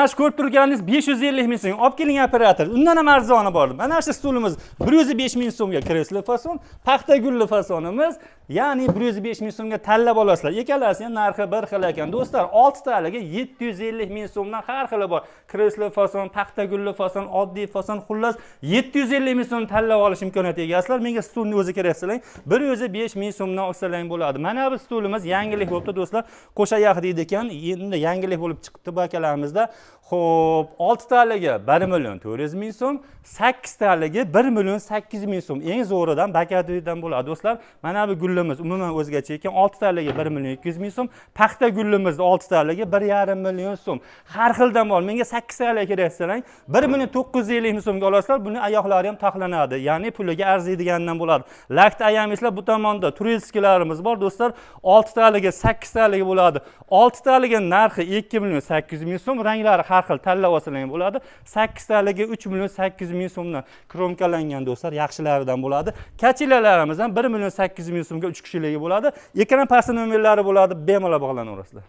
Mana shu ko'rib turganingiz 550 ming so'm. Olib keling, operator. Undan ham arzoni bor. Mana shu stulimiz 105 ming so'mga, kreslo fason, paxta gulli fasonimiz, ya'ni 105 ming so'mga tanlab olasizlar. Ikkalasi ham narxi bir xil ekan. Do'stlar, 6 taligi 750 ming so'mdan har xili bor. Kreslo fason, paxta gulli fason, oddiy fason, xullas, 750 ming so'm tanlab olish imkoniyatiga egasizlar. Menga stulni o'zi kerak desang, bir o'zi 5 ming so'mdan olsalang bo'ladi. Mana bu stulimiz yangilik bo'libdi, do'stlar. Qo'shayoq deydi ekan. Endi yangilik bo'lib chiqibdi bu akalarimizda. Xo'p, 6 taligi 1 million 400 ming so'm, 8 taligi 1 million 800 ming so'm. Eng zo'ridan, bakatidan bo'ladi, do'stlar. Mana bu gullimiz umuman o'zgacha ekan. 6 taligi 1 million 200 ming so'm. Paxta gullimiz 6 taligi 1,5 million so'm. Har xildan bor. Menga 8 talik kerak desang, 1 million 950 ming so'mga olasizlar. Buni oyoqlari ham taxlanadi. Ya'ni puliga arziydiganidan bo'ladi. Lakni ayamaysizlar, bu tomonda турецкий larimiz bor, do'stlar. 6 taligi, 8 taligi bo'ladi. 6 taligi narxi 2 million 800 ming so'm. Ranglari har xil, tanlab olsalar ham bo'ladi. 8 taligi 3 million 800 ming so'mdan, kromkalangan, do'stlar, yaxshilaridan bo'ladi. Качеля larimiz ham 1 million 800 ming so'mga 3 kishiligi bo'ladi. Ekran pasti nomerlari bo'ladi, bemalol bog'lanaverasizlar.